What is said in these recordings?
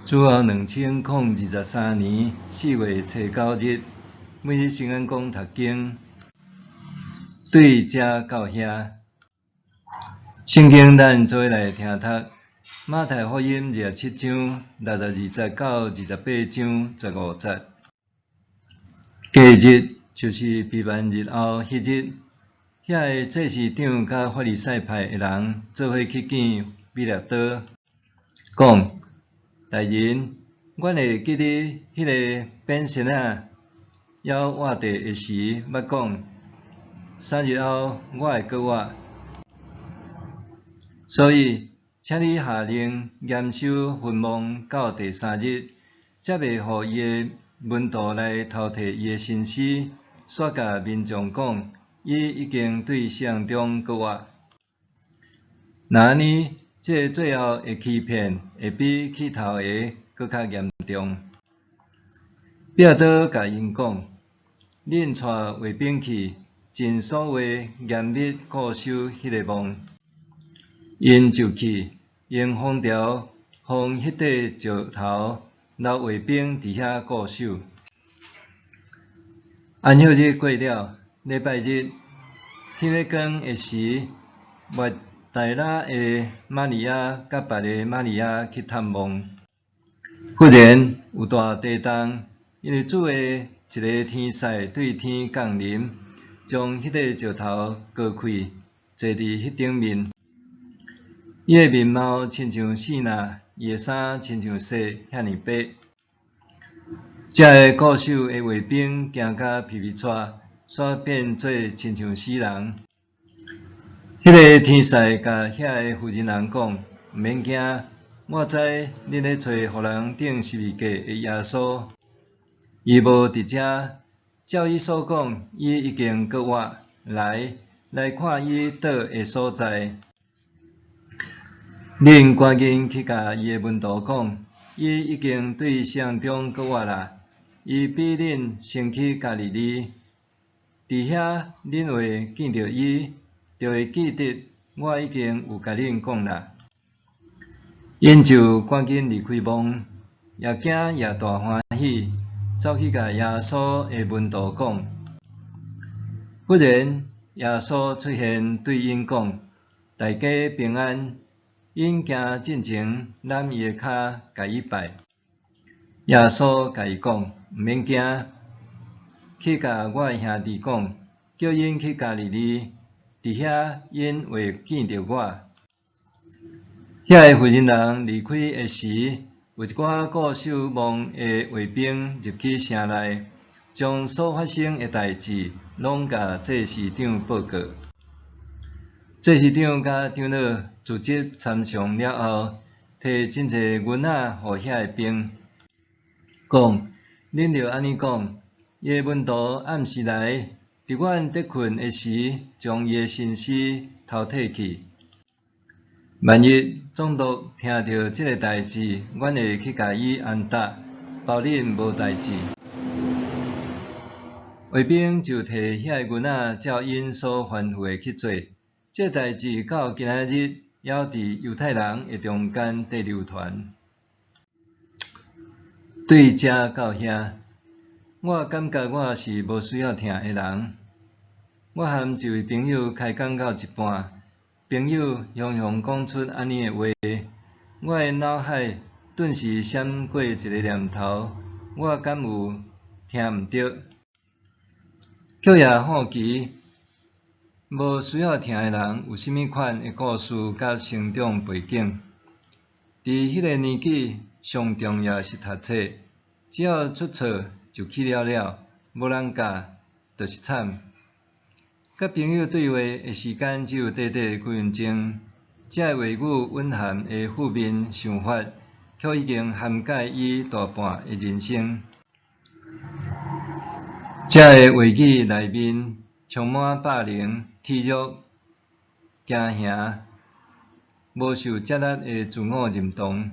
主後2023年4月初9日，每日聖恩講讀經，對遮到遐。聖經咱做伙來聽讀馬太福音27章62節到28章15節。隔日就是避難日後彼日，遐个祭司長佮法利賽派的人做伙去見彼拉多，講：大人，阮會記得彼个變仙仔猶活著的時，捌講：3日後我會閣活。所以，請你下令嚴守墳墓到第三日，才袂予伊的門徒來偷提伊的身屍，煞共民眾講，伊已經對死人中閣活。若按呢，這个最後的欺騙會比起頭个閣較嚴重。彼拉多共𪜶講：恁帶衛兵去，盡所話嚴密固守彼个墓。𪜶就去，用封條封彼塊石頭，留衛兵佇遐固守。安息日過了，禮拜日天欲光的時，抹大拉的瑪利亞佮別个瑪利亞去探墓。忽然有大地動，因為主的一个天使對天降臨，將彼塊石頭割開，坐佇彼頂面。伊的面貌親像爍爁，伊的衫親像雪遐爾白。遮个固守的衛兵驚甲皮皮掣，煞變做親像死人。彼个天使共遐个婦人人講：毋免驚，我知恁咧揣予人釘十字架的耶穌，伊無佇遮，照伊所講，伊已經閣活，來，來看伊倒的所在。恁趕緊去共伊的門徒講，伊已經對死人中閣活啦！伊比恁先去加利利，佇遐恁會見著伊，就會記得我已經有共恁講啦。𪜶就趕緊離開墓，也驚也大歡喜，走去共耶穌的門徒講。忽然，耶穌出現對𪜶講：大家平安！𪜶行進前攬伊的跤，共伊拜。耶穌共伊講：毋免驚，去共我的兄弟講，叫𪜶去加利利，佇遐𪜶會見著我。遐个婦人人離開的時，有一寡固守墓的衛兵入去城內，將所發生的代誌攏共祭司長報告。祭司長佮長老組織參詳了後，提真濟銀仔予遐个兵，講：恁著按呢講，伊的門徒暗時來，佇阮佇睏的時，將伊的身屍偷提去。萬一總督聽著這个代誌，阮會去共伊安搭，包恁無代誌。衛兵就提遐个銀仔，照𪜶所吩咐的去做。這代誌到今仔日，猶佇猶太人的中間佇流傳。對遮到遐，我感覺我是無需要疼的人。我和一位朋友開講到一半，朋友雄雄講出按呢的話，我的腦海頓時閃過一個念頭：我敢有聽毋著？卻也好奇，無需要疼的人有啥物款的故事佮成長背景？佇彼个年紀，上重要是讀冊，只要出錯就去了了，無人教，就是慘。佮朋友對話的時間只有短短幾分鐘，這个話語蘊含的負面想法，卻已經涵蓋伊大半的人生。這个話語內面充滿霸凌、體弱、驚嚇、無受接納的自我認同，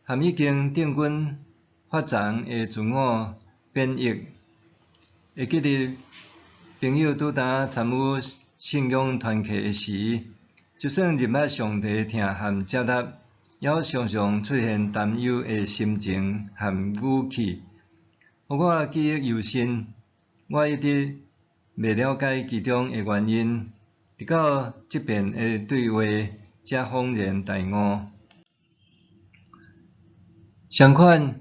和已經定根發長的自我貶抑。會記得朋友拄焦參與信仰團契的時，就算認捌上帝疼和接納，猶常常出現擔憂的心情和語氣，予我記憶猶新。我一直袂了解其中的原因，直到這遍的對話才恍然大悟。相款，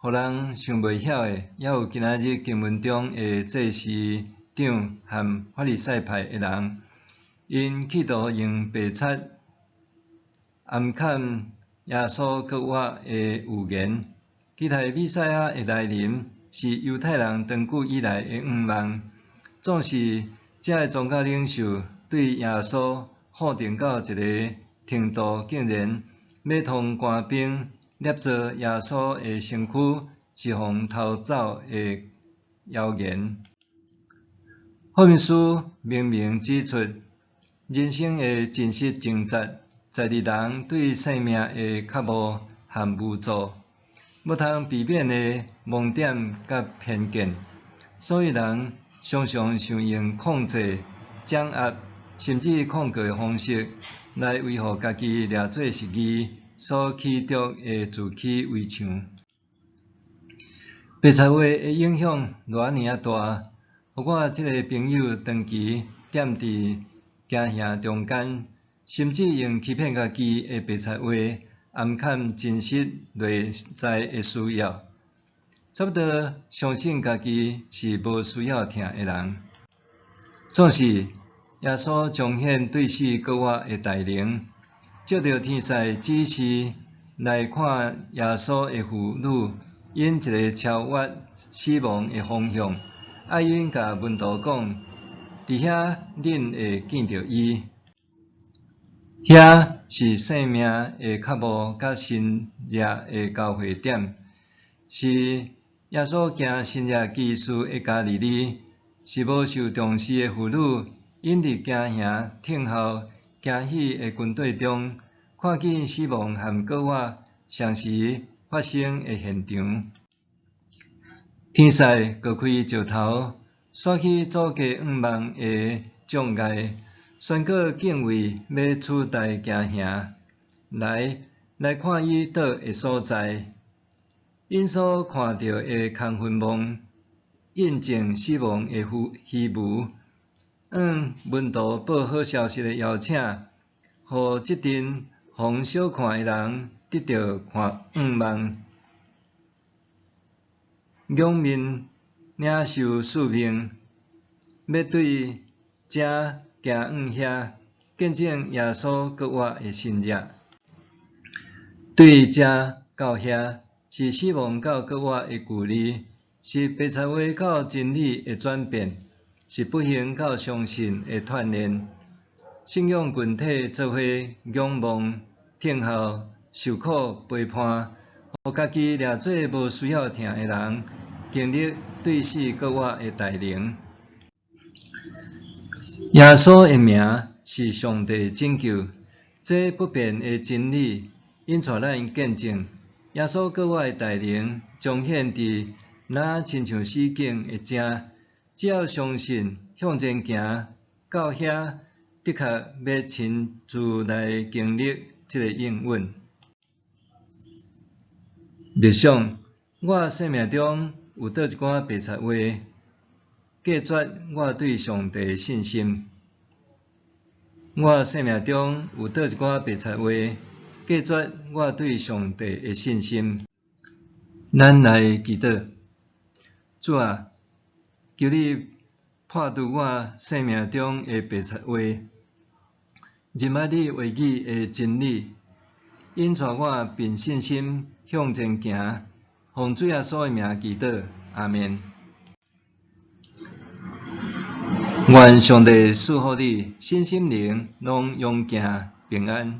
予人想袂曉的，猶有今仔日經文中的祭司長和法利賽派的人，𪜶企圖用白賊暗崁耶穌復活的預言，期待彌賽亞的來臨是猶太人長久以來的願望。總是這个宗教領袖對耶穌否定到一个程度，竟然欲通官兵捏造耶穌的身軀是予偷走的謠言。福音書明明指出，人生的真實掙扎，在佇人對生命的渴慕和無助，無通避免的盲點佮偏見，所以人常常想用控制、掌壓，甚至控告的方式來維護家己掠做是義所企築的自欺圍牆。白賊話的影響偌爾仔大，予我這个朋友長期踮佇驚嚇中間，甚至用欺騙家己的白賊話暗崁真實內在的需要，差不多相信家己是無需要疼的人。總是耶穌彰顯對死閣活的大能，藉著天使指示來看耶穌的婦女，𪜶一个超越死亡的方向，愛𪜶共門徒講，佇遐恁會見著伊。遐是生命的渴慕佮神蹟的交匯點，是耶穌行神蹟奇事的加利利，是無受重視的婦女，𪜶佇驚嚇、聽候、驚喜的軍隊中，看見死亡和復活同時發生的現場。天使割開石頭，徙去阻隔向望的障礙，宣告敬畏欲取代驚嚇，來來看伊倒的所在。𪜶所看著的空墳墓，印證死亡的虛無。向門徒報好消息的邀請，予這陣予小看的人得著看向望，仰面領受使命，欲對遮行往遐，見證耶穌復活的神蹟。對遮到遐，是死亡到復活的距離，是白賊話到真理的轉變，是不幸到相信的鍛鍊。信仰群體做伙仰望、聽候、受苦、陪伴，予家己掠做無需要疼的人，經歷對死復活的大能。耶穌的名是上帝拯救，這不變的真理，引帶咱見證耶穌復活的大能，彰顯佇若親像死境的遮，只要相信向前行到遐，的確欲親自來經歷這个應允。默想，我生命中有佗一寡白賊話，隔絕我對上帝的信心。我生命中有佗一寡白賊話，隔絕我對上帝的信心。咱來祈禱，主啊，求你破除我生命中的白賊話，認捌你話語的真理，引帶我憑信心向前行。奉主耶穌的名祈禱，阿們。願上帝賜福你，身心靈攏勇健平安。